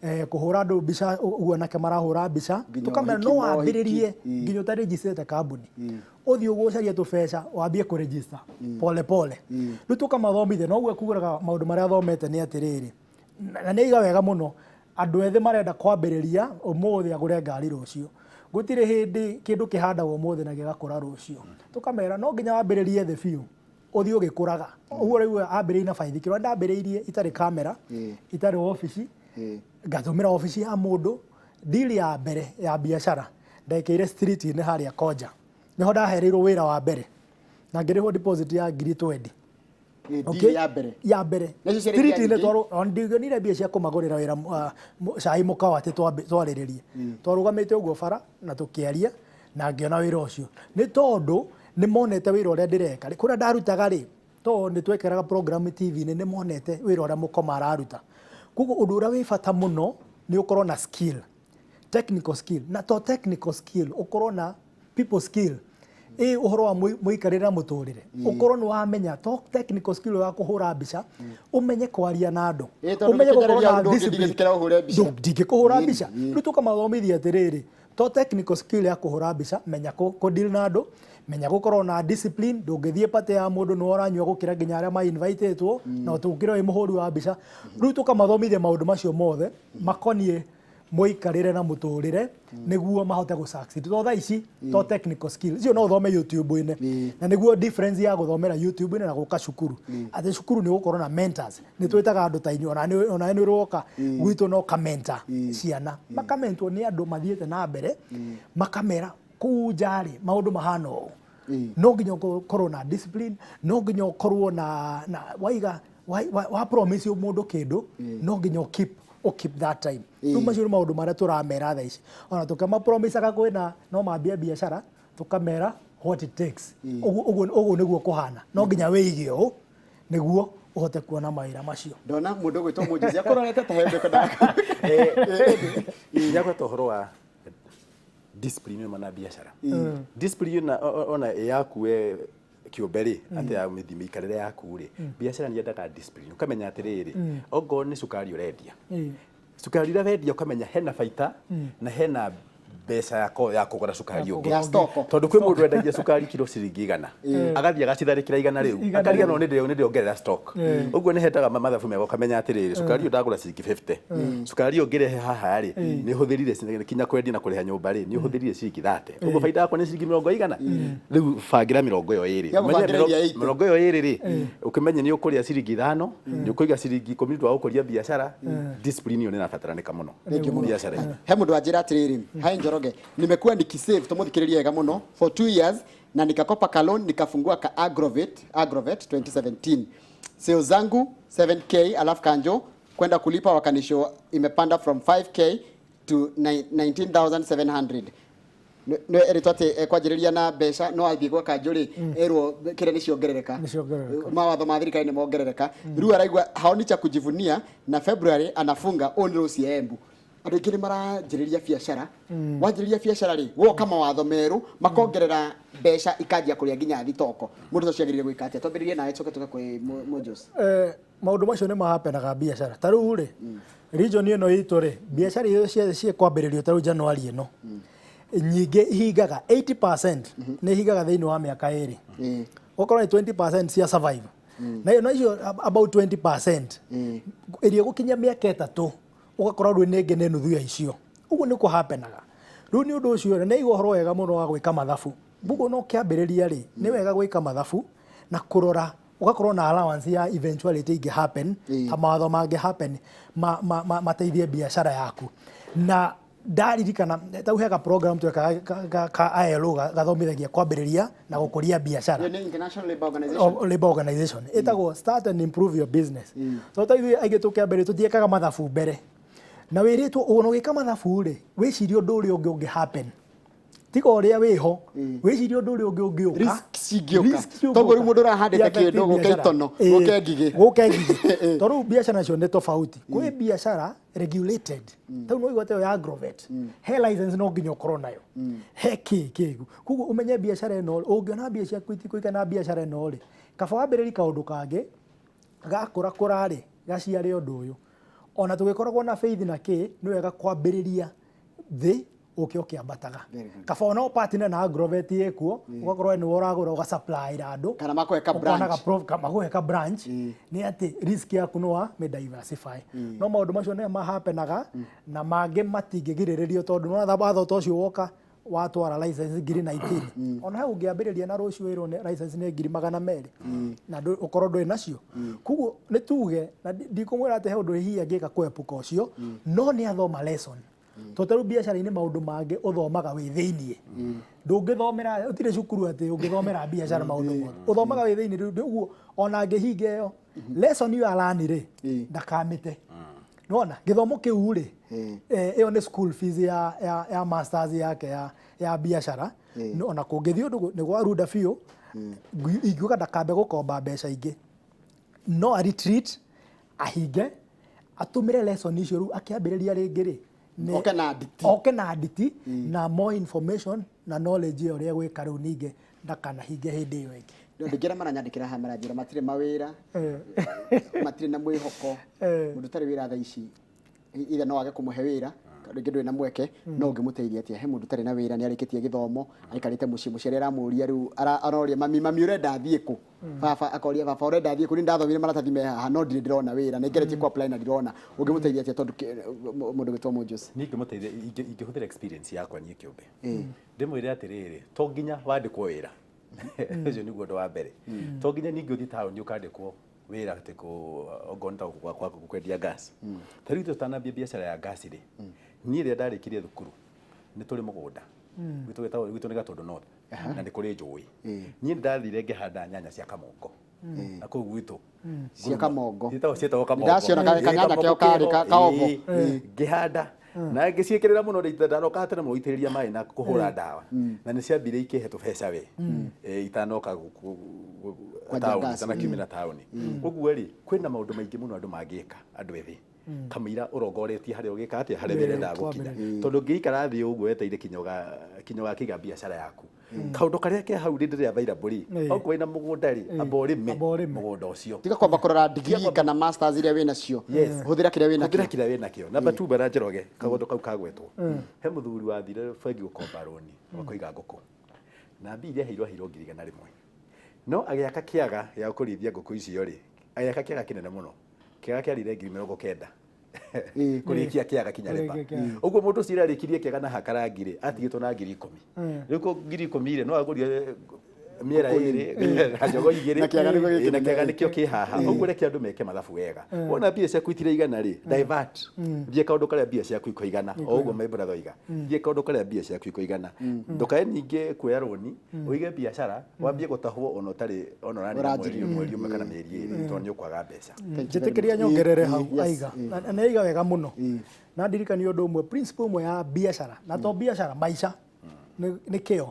C: Kũhũra andũ mbica ũguo anake marahũra mbica,
A: Nginya
C: tũkamera
A: ũhiki
C: no
A: mohiki.
C: wambĩrĩrie nginya ũtarĩnjicĩte kambuni, ũthiĩ ũgũcarie tũbeca wambie kũregister pole pole. Rĩu tũkamathomithia noguo kugaga maũndũ marĩa athomete nĩ atĩrĩrĩ, na nĩ aiga wega mũno, andũ ethĩ marenda kwambĩrĩria ũmũthĩ agũre ngari rũciũ. Gũtirĩ hĩndĩ kĩndũ kĩhandagwo ũmũthĩ na gĩgakũra rũciũ. Tũkamera no nginya wambĩrĩrie thĩ biũ, ũthiĩ ũgĩkũraga ũguo. Rĩu ambĩrĩirie na baithikiri, ndambĩrĩirie itarĩ kamera, itarĩ obici, ngatũmĩra obici ya mũndũ. Deal ya mbere ya biacara ndekĩire street-inĩ harĩa Konja, nĩho ndahereirwo wĩra wa mbere na ngĩrĩhwo deposit ya 20,000.
A: Deal ya mbere.
C: Ya mbere.
A: Na icio ciarĩ mbia
C: Street-inĩ
A: nyingĩ?
C: ona ndingĩonire mbia cia kũmagũrĩra wĩra, cai mũkawa atĩ twarĩrĩrie. Twarũgamĩte ũguo bara na tũkĩaria na ngĩona wĩra ũcio. Nĩ tondũ nĩ monete wĩra ũrĩa ndĩreka. Kũrĩa ndarutaga rĩ, tondũ nĩ twekĩraga program TV-inĩ, nĩ monete wĩra ũrĩa mũkoma araruta. Koguo ũndũ ũrĩa wĩ bata mũno nĩ ũkorwo na skill, technical skill, na to technical skill, ũkorwo na people skill, ĩ ũhoro wa mũikarĩre na mũtũrĩre, ũkorwo nĩ wamenya to technical skill ya kũhũra mbica, ũmenye kwaria na andũ,
A: Ĩ, tondũ
C: ũmenye gũkorwo
A: ũkĩnjarĩria
C: na
A: ũndũ ũngĩ
C: discipline.
A: ndingĩtĩkĩra ũhũre mbica.
C: Ndingĩkũhũra mbica. Rĩu tũkamathomithia atĩrĩrĩ, to technical skill ya kũhũra mbica, menya kũ deal na andũ, menya gũkorwo na discipline. Ndũngĩthiĩ party ya mũndũ nĩwe ũranyua gũkĩra nginya arĩa ma-invitĩtwo na ũtũkĩre wĩ mũhũri wa mbica. Rĩu tũkamathomithia maũndũ macio mothe makoniĩ mũikarĩre na mũtũrĩre nĩguo mahote gũ succeed. To thaa ici to technical skill icio no ũthome YouTube-inĩ, na nĩguo difference ya gũthomera YouTube-inĩ na gũka cukuru, atĩ cukuru nĩ gũkorwo na mentors. Nĩ twĩtaga andũ ta inyuĩ, ona nĩ ũroka gwitũ no kamenta ciana, makamentwo nĩ andũ mathiĩte na mbere, makamera kũu nja rĩ maũndũ mahana ũũ, no nginya ũkorwo na discipline, no nginya ũkorwo na waiga wa promise mũndũ kĩndũ, no nginya ũ keep that time. Rĩu macio nĩ maũndũ marĩa tũramera thaa ici. Ona tũkĩmapromisaga kwĩna no mambie biacara, tũkamera what it takes. Ũguo ũguo nĩguo kũhana, no nginya wĩige ũũ nĩguo ũhote kuona mawĩra macio.
A: Ndona mũndũ ũgwĩtwo Mũnjũci akũrorete ta hembe kwenda.
B: Nĩagweta ũhoro wa discipline yuma na biacara, discipline ona ĩ yaku we kĩũmbe rĩ, atĩ ya mĩthi mĩikarĩre yaku rĩ, biacara nĩ yendaga discipline. Ũkamenya atĩrĩrĩ, ongorwo nĩ cukari ũrendia, cukari ũrĩa wendia, ũkamenya hena baita na hena mbeca ya kũgũra cukari ũngĩ.
A: Ya stock.
B: Tondũ kwĩ mũndũ wendagia cukari kiro ciringi 100, agathiĩ agacitharĩkĩra 100 rĩu,
C: 100.
B: Akariganĩrwo nĩ ndĩongerera stock. Ũguo nĩ hendaga mathabu mega, ũkamenya atĩrĩrĩ, cukari ũyũ ndagũra ciringi 50, cukari ũyũ ngĩrehe haha rĩ, nĩ hũthĩrire kinya kwendia na kũrĩha nyũmba rĩ, nĩ ũhũthĩrire ciringi 30. Ũguo baita yakwa nĩ ciringi mĩrongo igana. Rĩu bangĩra 20.
A: Ya
B: Ũmenye
A: gũbangĩra iria 80.
B: 20 rĩ, ũkĩmenye nĩ ũkũrĩa ciringi 5, nĩ ũkũiga ciringi 10 nĩ ũndũ wa gũkũria biacara. Discipline ĩyo nĩ ĩrabataranĩka mũno biacara-inĩ.
A: He mũndũ wanjĩra atĩrĩrĩ, hai Njoroge, nimekuwa nikisave, tũmũthikĩrĩrie wega mũno, for 2 years na nikakopa ka loan, nikafungua ka Agrovet 2017, sales zangu 7K, alafu kanjo kwenda kulipa wakanisho imepanda from 5K to 19,700. Nĩ erĩtwo atĩ ekwanjĩrĩria na mbeca, no athiĩ gwa kanjũ rĩ, erwo kĩrĩa nĩ ciongerereka.
C: Nĩ ciongerereka.
A: Mawatho ma thirikari nĩ mongerereka. Rĩu araigua haoni cha kujivunia na February anafunga. Ũũ nĩ rũci Embu. Andũ aingĩ nĩ maranjĩrĩria biacara. Wanjĩrĩria biacara rĩ, woka mawatho merũ makongerera mbeca, ikanjia kũrĩa nginya thitoko. Mũndũ ũcio agĩrĩire gwĩka atĩa? Twambĩrĩrie nawe, coke tũke kwĩ Mũnjũci.
C: Maũndũ macio nĩ mahapenaga biacara. Ta rĩu rĩ, region ĩno itũ rĩ, biacara iria ciothe ciĩkwambĩrĩrio ta rĩu January ĩno, nyingĩ ihingaga, 80% nĩ ihingaga thĩinĩ wa mĩaka 2. Okorwo nĩ 20% cia survive, na iyo icio about 20% ĩrĩa gũkinya mĩaka 3, ũgakora rĩu nĩ ĩngĩ nĩ nuthu ya icio. Ũguo nĩ kũhapenaga. Rĩu nĩ ũndũ ũcio nĩ aigua ũhoro wega mũno wa gwĩka mathabu. Buguo no kĩambĩrĩria rĩ, nĩ wega gwĩka mathabu na kũrora, ũgakorwo na allowance ya eventuality ingĩ happen, ta mawatho mangĩ happen mateithie biacara yaku. Na ndaririkana tau hega program twekaga ka ILO gathomithagia kwambĩrĩria na gũkũria biacara.
A: Ĩyo nĩ International Labour Organization.
C: Labour Organization, ĩtagwo Start and Improve Your Business. So ta ithuĩ aingĩ tũkĩambĩrĩria tũtiĩkaga mathabu mbere, na wĩrĩtwo ona ũgĩka mathabu rĩ, wĩcirie ũndũ ũrĩa ũngĩ ũngĩ happen, tiga ũrĩa wĩho, wĩcirie ũndũ ũrĩa ũngĩ ũngĩũka.
A: Risk cingĩũka.
C: Risk cingĩũka.
A: Toguo rĩu mũndũ ũrahandĩte
C: Affect
A: kĩndũ, gũke
C: biacara.
A: itono, gũke ngigĩ.
C: Gũke ngigĩ. Tondũ rĩu biacara nacio nĩ tofauti. Kwĩ biacara regulated, tau no igwate ya Agrovet, he license no nginya ũkorwo nayo, he kĩ kĩ. Koguo ũmenye biacara ĩno, ũngĩona mbia ciaku itikũigana na biacara ĩno rĩ, kaba wambĩrĩrie kaũndũ kangĩ gakũra kũra rĩ, gaciare ũndũ ũyũ. Ona tũgĩkoragwo na faith na kĩ, nĩ wega kwambĩrĩria thĩ ũke ũkĩambataga.
A: Very good.
C: Kaba ona ũpartner na Agrovet ĩkuo, ũgakorwo nĩwe ũragũra ũgasupplyra andũ.
A: Kana makũhe ka
C: Ũkonaga
A: branch.
C: Makũhe ka branch. Nĩ atĩ risk yaku no wa diversify. No maũndũ macio nĩ mahapenaga na mangĩ matingĩgirĩrĩrio, tondũ nĩwona watho ta ũcio woka watwara license ngiri 19, ona he ũngĩambĩrĩria na rũciũ wĩrwo nĩ license nĩ 200,000 na ũkorwo ndũrĩ nacio. Koguo nĩ tuge na ndikũmwĩra atĩ he ũndũ hihi angĩka kũepuka ũcio, no nĩ athoma lesson. Tondũ ta rĩu biacara-inĩ maũndũ mangĩ ũthomaga wĩ thĩiniĩ. Ndũngĩthomera, gũtirĩ cukuru atĩ ũngĩthomera biacara maũndũ mothe. Ũthomaga wĩ thĩiniĩ rĩu ũguo ona angĩhinga ĩyo lesson ĩyo arani rĩ, ndakamĩte. Nĩwona gĩthomo kĩu rĩ, ĩyo nĩ school fees ya masters yake ya biacara. Ona kũngĩthiĩ ũndũ nĩ gwarunda biũ, ingiuga ndakambe gũkomba mbeca ingĩ. No a retreat, ahinge, atũmĩre lesson icio rĩu akĩambĩrĩria rĩngĩ rĩ,
A: Oke na nditi.
C: Oke na nditi na more information na knowledge ĩyo ũrĩa gwĩka rĩu ningĩ ndakanahinge hĩndĩ ĩyo ĩngĩ.
A: No ndingĩra maranyandĩkĩra haha maranjĩra matirĩ mawĩra, matirĩ na mwĩhoko. Mũndũ ũtarĩ wĩra thaa ici ithe no age kũmũhe wĩra, rĩngĩ ndũrĩ na mweke, no ũngĩmũteithia atĩa? He mũndũ ũtarĩ na wĩra, nĩ arĩkĩtie gĩthomo, aikarĩte mũciĩ, mũciari aramũria rĩu, aroria mami, mami ũrenda thiĩ kũ? Baba akoria baba ũrenda thiĩ kũ? Niĩ ndathomire maratathi me haha no ndirĩ ndĩrona wĩra, nĩ ngeretie kũ apply na ndirona. Ũngĩmũteithia atĩa tondũ mũndũ gwĩtwo Mũnjũci?
B: Niĩ ingĩmũteithia, ingĩhũthĩra experience yakwa niĩ kĩũmbe. Ndĩmwĩre atĩrĩrĩ, to nginya wandĩkwo wĩra. Ũcio nĩguo ũndũ wa mbere. To nginya ningĩ ũthiĩ taũni ũkandĩkwo wĩra atĩ kũ okorwo nĩ ta gwa kwendia gas. Ta rĩu ithuĩ tũtanambia biacara ya gas rĩ, niĩ rĩrĩa ndarĩkirie thukuru nĩ tũrĩ mũgũnda. Gwitũ gwĩtagwo gwitũ nĩ Gatũndũ North na nĩ kũrĩ njũĩ. Niĩ nĩ ndathire ngĩhanda nyanya cia kamongo. Na kũu gwitũ.
A: Cia kamongo.
B: Ciĩtagwo ciĩtagwo kamongo.
A: Ndaciona kanyanya
B: Kamongo
A: keo karĩ
B: keho,
A: kaobo.
B: Ngĩhanda na ngĩciĩkĩrĩra mũno ndaroka tene mũno gũitĩrĩria maĩ na kũhũra ndawa na nĩ ciambire ikĩhe tũbeca we itanoka
A: Kwanjia
B: taũni
A: gas.
B: itanakiumĩra taũni. Ũguo rĩ, kwĩna maũndũ maingĩ mũno andũ mangĩka andũ ethĩ kamũira ũrongoretie harĩa ũgĩka atĩa harĩa ũrendaga gũkinya, tondũ ũngĩikara thĩ ũguo wetereire kinya ũgakiga biacara yaku, kaũndũ karĩa ke hau rĩ ndĩrĩ available rĩ, okorwo wĩna mũgũnda rĩ, amba ũrĩme
C: Amba ũrĩme.
B: mũgũnda ũcio.
A: Tiga kwamba kũrora degree kana masters iria wĩ nacio. Hũthĩra kĩrĩa wĩ
B: hũthĩra
A: nakĩo.
B: Kĩrĩa wĩ nakĩo. Number two, bwana Njoroge, kaũndũ kau kagwetwo, he mũthuri wathire bengi gũkomba rũni wa kũiga ngũkũ, na mbia iria aheirwo aheirwo 100,000, no agĩaka kĩaga gĩa kũrĩithia ngũkũ icio rĩ, agĩaka kĩaga kĩnene mũno, kĩaga kĩarire 90,000 kũrĩkia kĩaga kinya rĩba.
C: Kũrĩkia kĩaga.
B: Ũguo mũndũ ũcio arĩkirie kĩaga na hakarangi rĩ, atigĩtwo na 10,000. Rĩu ko 10,000 rĩ, no agũrire mĩera ĩrĩ na njogo igĩrĩ.
A: Na kĩaga nĩguo
B: Na
A: gĩkĩ
B: kĩaga nĩkĩo kĩ haha. Ũguo reke andũ meke mathabu wega. Wona mbia ciaku itiraigana rĩ, divert, thiĩ kaũndũ karĩa mbia ciaku ikoigana. O ũguo my brother oiga, thiĩ kaũndũ karĩa mbia ciaku ikoigana. Ndũkae ningĩ kuoya rũni ũige biacara wambie gũtahwo ona ũtarĩ ona ũranina mweri mweri ũmwe kana mĩeri 2, tondũ nĩ ũkwaga mbeca.
A: Thank you very
C: Njĩtĩkĩria
A: much.
C: nyongerere hau.
A: Yes.
C: Aiga na nĩ aiga wega mũno na ndirikania ũndũ ũmwe, principle ĩmwe ya biacara na to biacara, maica nĩ kĩo.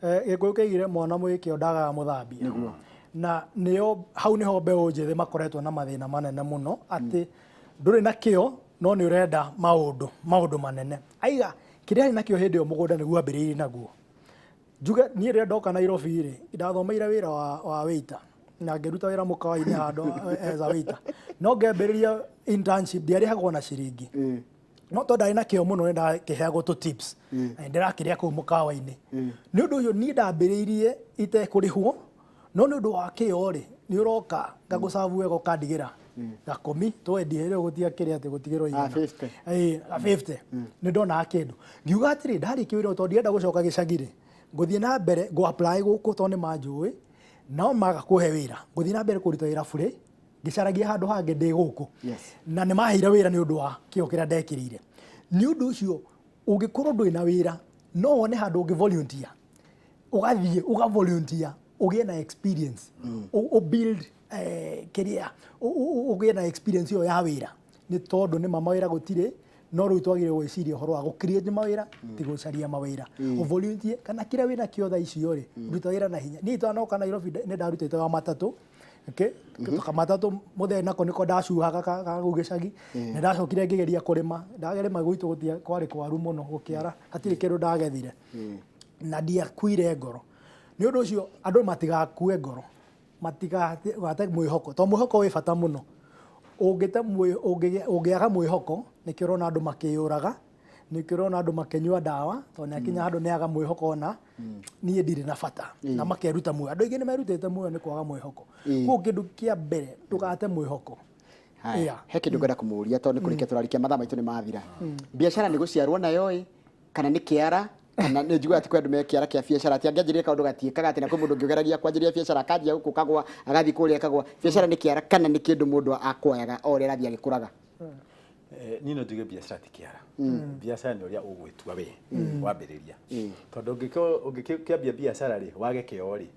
C: Gĩkũyũ kĩaigire mwana mwĩkĩo ndagaga mũthambia, na nĩyo hau nĩho mbeũ njĩthĩ makoretwo na mathĩna manene mũno, atĩ ndũrĩ na kĩo no nĩ ũrenda maũndũ manene. Aiga kĩrĩa arĩ nakĩo hĩndĩ ĩyo mũgũnda nĩguo ambĩrĩirie naguo. Njuge niĩ rĩrĩa ndoka Nairobi rĩ, ndathomeire wĩra wa waiter na ngĩruta wĩra mũkawa-inĩ handũ as a waiter, no ngĩambĩrĩria internship ndiarĩhagwo na ciringi, no tondũ ndarĩ na kĩo mũno nĩ ndakĩheagwo tũ tips na nĩ ndĩrakĩrĩa kũu mũkawa-inĩ. Nĩ ũndũ ũcio niĩ ndambĩrĩirie itekũrĩhwo, no nĩ ũndũ wa kĩo rĩ, nĩ ũroka ngagũcabu wega ũkandigĩra gakũmi twendie rĩu gũtiakĩrĩ atĩ gũtigĩrwo igana.
A: 50.
C: Ĩĩ, ga 50 nĩ ndonaga kĩndũ ngiuga atĩrĩ, ndarĩkia wĩra ũyũ tondũ ndirenda gũcoka gĩcagi rĩ, ngũthiĩ na mbere ngũ apply gũkũ tondũ nĩ manjũĩ, nao maga kũhe wĩra ngũthiĩ na mbere kũruta wĩra burĩ ngĩcaragia handũ hangĩ ndĩ gũkũ. Na nĩ maheire wĩra nĩ ũndũ wa kĩo kĩrĩa ndekĩrĩire. Nĩ ũndũ ũcio ũngĩkorwo ndũrĩ na wĩra no wone handũ ũngĩ volunteer, ũgathiĩ ũga volunteer ũgĩe na experience, ũ build kĩrĩa ũgĩe na experience ĩyo ya wĩra, nĩ tondũ nĩ ma mawĩra gũtirĩ, no rĩu twagĩrĩirwo gwĩciria ũhoro wa gũ create mawĩra, ti gũcaria mawĩra. Ũ volunteer kana kĩrĩa wĩna kĩo thaa icio rĩ, ruta wĩra na hinya. Niĩ itanoka Nairobi nĩ ndarutĩte wa matatũ. Okay? Kamatatũ mũthee nako nĩko ndacuhaga ka kũu gĩcagi. Nĩ ndacokire ngĩgeria kũrĩma, ndarĩma gwitũ gũtia kwarĩ kwaru mũno gũkĩara, hatirĩ kĩndũ ndagethire. Na ndiakuire ngoro. Nĩ ũndũ ũcio andũ matigakue ngoro, matigate mwĩhoko, tondũ mwĩhoko wĩ bata mũno. Ũngĩte ũngĩaga mwĩhoko, nĩkĩo ũrona andũ makĩyũraga, nĩkĩo ũrona andũ makĩnyua ndawa, tondũ nĩ akinya handũ nĩ aga mwĩhoko ona niĩ ndirĩ na bata, na makeruta muoyo. Andũ aingĩ nĩ merutĩte muoyo nĩ kwaga mwĩhoko. Koguo kĩndũ kĩa mbere ndũgate mwĩhoko.
A: Haya, he kĩndũ ngwenda kũmũria tondũ nĩ kũrĩkia tũrarĩkia, mathaa maitũ nĩ mathira. Biacara nĩ gũciarwo nayo ĩ, kana nĩ kĩara? Kana nĩ njiguaga atĩ kwĩ andũ me kĩara kĩa biacara, atĩ angĩanjĩrĩria kaũndũ gatiĩkaga, atĩ na kwĩ mũndũ ũngĩ ũgeragia kwanjĩrĩria biacara akanjia gũkũ kagwa, agathiĩ kũrĩa kagwa. Biacara nĩ kĩara kana nĩ kĩndũ mũndũ akwayaga o ũrĩa arathiĩ agĩkũraga?
B: Niĩ no njuge biacara ti kĩara. Biacara nĩ ũrĩa ũgwĩtua we wambĩrĩria, tondũ ũngĩkĩambia biacara rĩ, wage kĩo rĩ,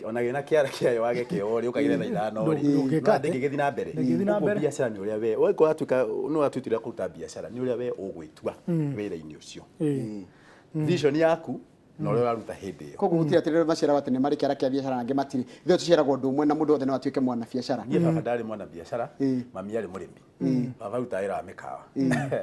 B: ona gĩna kĩara kĩayo wage kĩo rĩ, ũkagĩre thaa 5 rĩ,
C: Ndũngĩka atĩa?
B: Ndĩngĩgĩthiĩ na mbere.
C: Ndĩngĩthiĩ na
B: Ũguo
C: mbere.
B: Biacara nĩ ũrĩa we ũgĩkorwo watuĩka nĩ watuĩtire kũruta biacara, nĩ ũrĩa we ũgwĩtua wĩra-inĩ ũcio, vision yaku na ũrĩa ũraruta hĩndĩ ĩyo.
A: Koguo gũtirĩ atĩ rĩrĩa maciaragwo atĩ nĩ marĩ kĩara kĩa biacara na angĩ matirĩ, ithuĩ tũciaragwo ũndũ ũmwe na mũndũ wothe no atuĩke mwana biacara.
B: Niĩ baba ndarĩ mwana biacara, mami arĩ mũrĩmi, baba arutaga wĩra wa mĩkawa.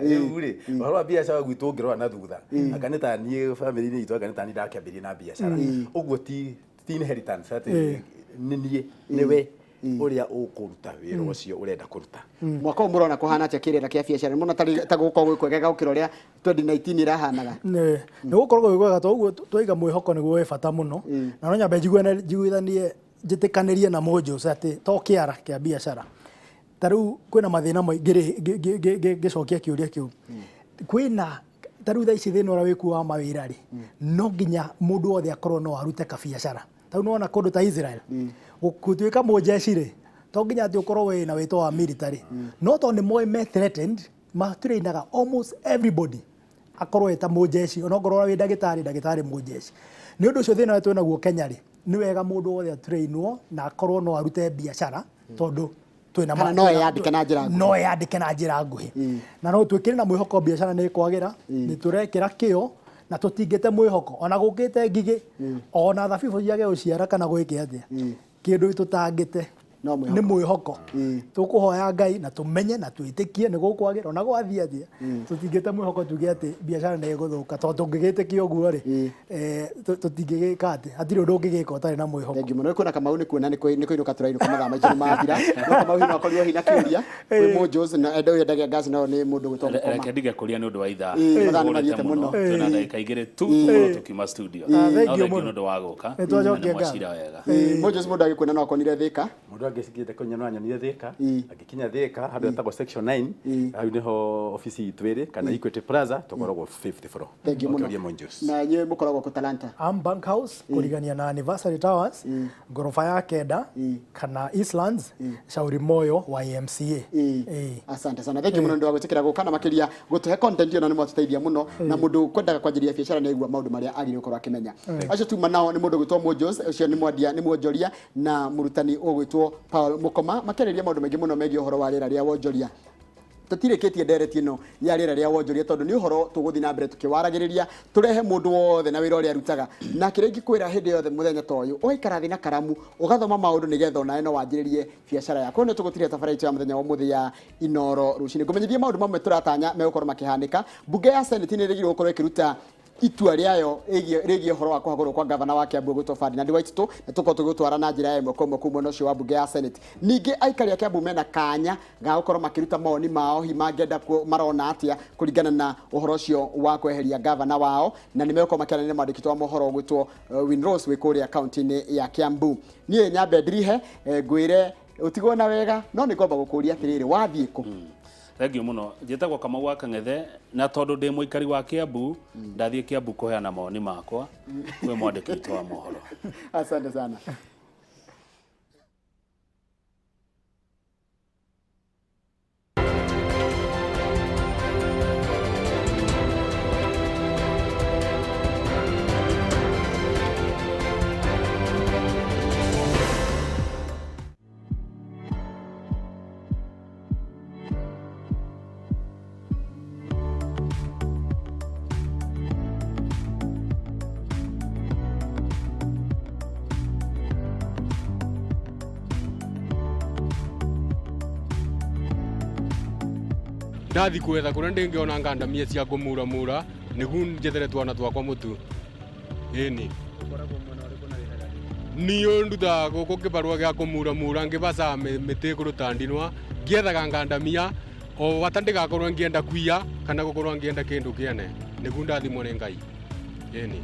B: Rĩu rĩ, ũhoro wa biacara gwitũ ũngĩrora na thutha, anga nĩ ta niĩ bamĩrĩ-inĩ itũ, anga nĩ ta niĩ ndakĩambĩrĩria na biacara. Ũguo ti inheritance atĩ nĩ niĩ, nĩwe ũrĩa ũkũruta wĩra ũcio ũrenda kũruta.
A: Mwaka ũyũ mũrona kũhana atĩa kĩrĩra kĩa biacara? Mũno ta gũkorwo gwĩ kwegega gũkĩra ũrĩa 2019 ĩrahanaga?
C: Nĩ gũkorwo gwĩ kwega, toguo twaiga mwĩhoko nĩguo wĩ bata mũno, na no nyambe njiguithanie, njĩtĩkanĩrie na Mũnjũce atĩ to kĩara kĩa biacara. Ta rĩu kwĩna mathĩna maingĩ ngĩcokia kĩũria kĩu, kwĩna ta rĩu thaa ici thĩna ũrĩa wĩkuo wa mawĩra rĩ, no nginya mũndũ wothe akorwo no arute kabiacara. Ta rĩu nĩwona kũndũ ta Israel, gũtuĩka mũnjeshi rĩ, to nginya atĩ ũkorwo wĩna wĩtwa wa military, no tondũ nĩ moĩ me threatened, matrainaga almost everybody akorwo eta mũnjeshi, onokorwo wĩ ndagĩtarĩ, ndagĩtarĩ mũnjeshi. Nĩ ũndũ ũcio thĩna ũrĩa twĩnaguo Kenya rĩ, nĩ wega mũndũ wothe atrainwo na akorwo no arute biacara, tondũ twĩna
A: Kana no eyandĩke na njĩra nguhĩ.
C: No eyandĩke na njĩra nguhĩ, na no twĩkĩre na mwĩhoko biacara nĩ ĩkwagĩra. Nĩ tũrekĩra kĩo na tũtingĩte mwĩhoko, ona gũkĩte ngigĩ, ona thabibũ ciage gũciara kana gwĩke atĩa, kĩndũ tũtangĩte
A: No mwĩhoko.
C: Nĩ mwĩhoko. Tũkũhoya Ngai na tũmenye na twĩtĩkie nĩ gũkwagĩra, ona gwathiĩ atĩa tũtingĩte mwĩhoko tuge atĩ biacara nĩ ĩgũthũka, tondũ tũngĩgĩtĩkia ũguo rĩ, tũtingĩgĩka atĩ hatirĩ ũndũ ũngĩgĩka ũtarĩ na mwĩhoko.
A: Thengiũ mũno. Kwĩna Kamau, nĩ kuona nĩ kũinũka tũrainũka, mathaa maitũ nĩ mathira, no Kamau hihi no akorirwo hihi na kĩũria kwĩ Mũnjũs na enda ũyũ endagia gas, no nĩ mũndũ gwĩtwo Mũkoma.
D: Reke ndige kũria nĩ ũndũ wa ithaa.
A: Mathaa nĩ
D: Tũhũrĩte
A: mathiĩte mũno.
D: Twĩna ndagĩka 2 tu tũkorwo tũkiuma studio.
C: Ah,
D: No
C: thengiũ
D: thengiũ
C: mũno.
D: nĩ ũndũ wa gũka.
C: Nĩ twacokia
D: Na nĩ
C: ngatho.
D: mwacira wega.
A: Mũnjũs, mũndũ agĩkuona no akonire Thĩka?
B: Mũndũ angĩcikĩte kũnya no anyonire Thĩka, angĩkinya Thĩka handũ hetagwo Section 9, hau nĩho obici itũ ĩrĩ, kana Equity Plaza, tũkoragwo fifth floor.
A: Thengiũ mũno.
B: Ũkĩũria Monjos.
A: Na inyuĩ mũkoragwo kũ Talanta?
C: Am Bank House, kũrigania na Anniversary Towers, ngoroba ya 9, kana Eastlands, Shauri Moyo YMCA.
A: Asante sana, thengiũ mũno nĩ ũndũ wa gwĩtĩkĩra gũka na makĩria gũtũhe content ĩno, nĩ mwatũteithia mũno, na mũndũ kwendaga kwanjĩrĩria biacara nĩ aigua maũndũ marĩa agĩrĩirwo gũkorwo akĩmenya. Acio tuma nao nĩ mũndũ gwĩtwo Mũnjos, ũcio nĩ mwendia, nĩ mwonjoria, na mũrutani ũgwĩtwo Paul Mũkoma, makĩarĩria maũndũ maingĩ mũno megiĩ ũhoro wa rĩera rĩa wonjoria. Tũtirĩkĩtie ndereti ĩno ya rĩera rĩa wonjoria, tondũ nĩ ũhoro tũgũthiĩ na mbere tũkĩwaragĩrĩria, tũrehe mũndũ wothe na wĩra ũrĩa arutaga, na kĩrĩa ingĩkwĩra, hĩndĩ yothe mũthenya ta ũyũ ũgaikara thĩ na karamu ũgathoma maũndũ, nĩgetha onawe no wanjĩrĩrie biacara yaku. Nĩ tũgũtiria tabara itũ ya mũthenya wa ũmũthĩ ya Inoro Rũcinĩ. Ngũmenyithie maũndũ mamwe tũratanya megũkorwo makĩhanĩka. Mbunge ya Senate nĩ ĩrĩgĩrĩirwo gũkorwo ĩkĩruta itua rĩayo rĩgiĩ ũhoro wa kũhagũrwo kwa gavana wa Kiambu ũgwĩtwo Ferdinand Waititu, na tũkorwo tũgĩtwara na njĩra ya ĩmwe kwa ĩmwe kũu mwena ũcio wa mbunge ya Senate. Ningĩ aikari a Kiambu mena kanya ga gũkorwo makĩruta mawoni mao, hihi mangĩenda marona atĩa kũringana na ũhoro ũcio wa kweheria gavana wao, na nĩ megũkorwo makĩaranĩria na mwandĩki wa mohoro ũgwĩtwo Winrose wĩ kũrĩa kaunti-inĩ ya Kiambu. Niĩ nyambe ndirihe, ngwĩre ũtigwo na wega, no nĩ ngwamba gũkũria atĩrĩrĩ, wathiĩ kũ?
D: Thengiũ mũno. Njĩtagwo Kamau wa Kang'ethe, na tondũ ndĩ mũikari wa Kiambu, ndathiĩ Kiambu kũheana mawoni makwa kwĩ mwandĩki witũ wa mohoro.
A: Asante sana.
E: Ndathi kwetha kuria ndingiona ngandamia cia kũmuramura nĩguo njethere twana twakwa mũtu. Ĩni niĩ ndutaga gũkũ kĩbarũa gĩa kũmuramura, ngĩbacaga mĩtĩ kũruta ndinwa, ngĩethaga ngandamia o bata ndigakorwo ngĩenda kuiya kana gũkorwo ngĩenda kĩndũ kĩene, nĩguo ndathimwo nĩ Ngai. Ĩni.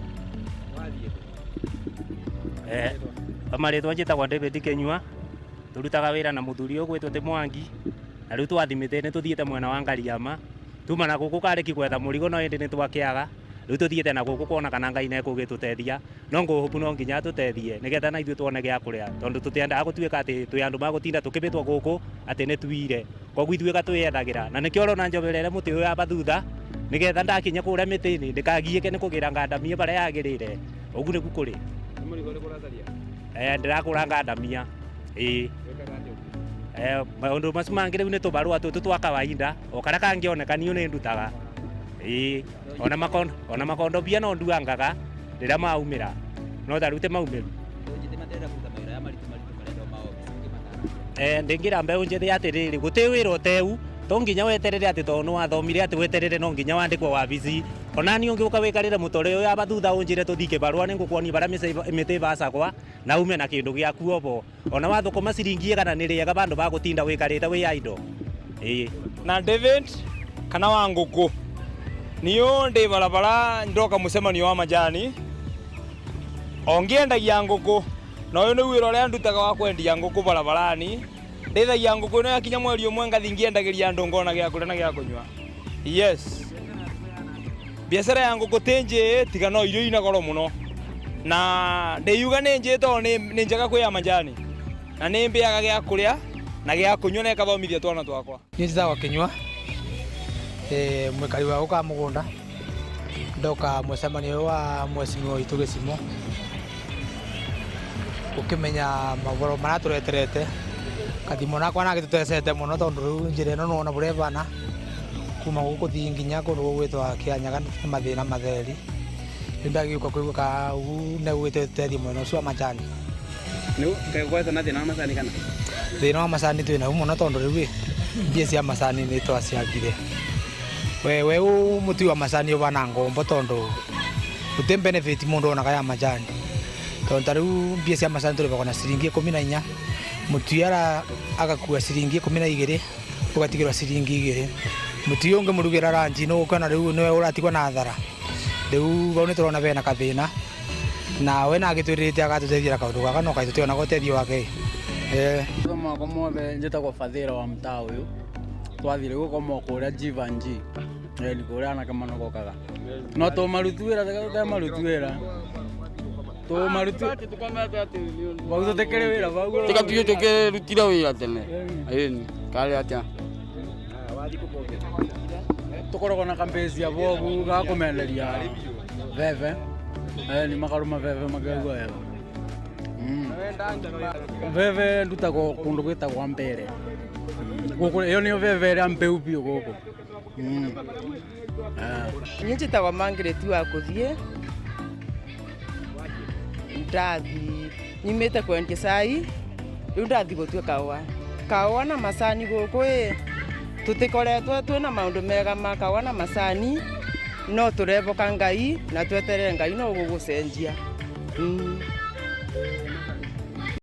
F: Marĩtwa njĩtagwo David Kenyua, tũrutaga wĩra na mũthuri ũgwĩtwo ti Mwangi, na rĩu twathimĩte nĩ tũthiĩte mwena wa Ngariama, tuma na gũkũ karĩki gwetha mũrigo, no ĩndĩ nĩ twakĩaga. Rĩu tũthiĩte na gũkũ kuona kana Ngai nĩ ekũgĩtũteithia, no ngũhũbu no nginya atũteithie nĩgetha na ithuĩ tuone gĩa kũrĩa, tondũ tũtiendaga gũtuĩka atĩ twĩ andũ magũtinda tũkĩbĩtwo gũkũ atĩ nĩ tuire. Koguo ithuĩ gatwĩyethagĩra na nĩkĩo ũrona njoberere mũtĩ ũyũ aba thutha nĩgetha ndakinya kũrĩa mĩtĩ-inĩ ndĩkagiĩke nĩ kũgĩra ngandamia barĩa yagĩrĩire. Ũguo nĩguo kũrĩ. Ndĩrakũra ngandamia. Ĩĩ. Maũndũ macio mangĩ rĩu nĩ tũbarũa tũtũ twa kawaida o karĩa kangĩoneka niĩ nĩ ndutaga. Ĩĩ. Ona makondobia no nduangaga rĩrĩa maumĩra no ta rĩu ti maumĩru. Ndĩngĩra mbeũ njĩthĩ atĩrĩrĩ gũtĩ wĩra ũteu to nginya weterere atĩ tondũ nĩ wathomire atĩ weterere no nginya wandĩkwo wabici. Ona niĩ ũngĩũka wĩkarĩre mũtore ũyũ aba thutha ũnjĩre tũthiĩ kĩbarũa nĩ ngũkuonia barĩa mĩtĩ ĩbacagwa na ume na kĩndũ gĩaku obo. Ona wathũkũma ciringi igana nĩ rĩega bandũ ba gũtinda wĩkarĩte wĩ idle. Ĩĩ.
G: Na David kana wa ngũkũ niũ ndĩ barabara ndoka mũcemanio wa majani o ngĩendagia ngũkũ na ũyũ nĩ wĩra ũrĩa ndutaga wa kwendia ngũkũ barabarani. Ndĩithagia ngũkũ ĩno yakinya mweri ũmwe ngathi ngĩendagĩria andũ ngona gĩa kũrĩa na gĩa kũnyua. Yes, biacara ya ngũkũ ti njĩĩ tiga no irio ina goro mũno na ndĩyuga nĩ njĩĩ tondũ nĩ njega kwĩ ya majani na nĩ mbĩaga gĩa kũrĩa na gĩa kũnyua na ĩkathomithia twana twakwa.
H: Niĩ njĩtagwo Kĩnyua, mwĩkari wa gũka mũgũnda, ndoka mũcemanio ũyũ wa mheshimiwa witũ Gĩcimo gũkĩmenya mohoro marĩa tũreterete kathimo nakwa nagĩtũtecete mũno tondũ rĩu njĩra ĩno nĩwona ũrĩa ĩbana kuma gũkũ gũthiĩ nginya kũndũ gũgwĩtwo Kĩanyaga nĩ mathĩna matheri. Rĩu ndagĩũka kũigua ka ũguo nĩgũgĩtũteithia mwena ũcio wa majani.
I: Nĩ na thĩna wa macani kana?
H: Thĩna wa macani twĩ naguo mũno tondũ rĩu ĩ mbia cia macani nĩ twaciagire. We mũtui wa macani ũbana ngombo tondũ gũtĩ benefit mũndũ onaga ya majani. Tondũ ta rĩu mbia cia macani tũrĩbagwo na ciringi 14, mũtui agakua ciringi 12 ũgatigĩrwo ciringi 2. Mũtui ũngĩ mũrugĩra ranji nĩ ũkona rĩu nĩwe ũratigwo na thara. Rĩu bau nĩ tũrona bena kathĩna na we nagĩtwĩrĩte agatũteithia na kaũndũ gaka no kaĩ tũtionaga ũteithio wake.
I: Mwaka mothe njĩtagwo Bathĩra wa mtaa ũyũ twathire gũkoma kũrĩa Jivanji ni kũrĩa anake manogokaga no tũmaruti wĩra tũtemaruti wĩra tũmaruti bau tũtikĩrĩ wĩra bau
J: tiga tuge tũkĩrutire wĩra tene ĩni karĩ atĩa
I: tũkoragwo na kambĩcia bogu ga kũmenderia veve ni makarũma veve makaigua wega. Veve ndutagwo kũndũ gwĩtagwo Mbere gũkũ ĩyo nĩyo veve ĩrĩa mbeu biũ gũkũ.
K: Niĩ njĩtagwo Margaret wa kũthiĩ ndathi nyumĩte kwendia cai rĩu ndathi gũtua kahũa kahũa na macani gũkũ ĩ tũtikoretwo twĩna maũndũ mega ma kahũa na macani no tũreboka Ngai na tweterere Ngai no gũgũcenjia.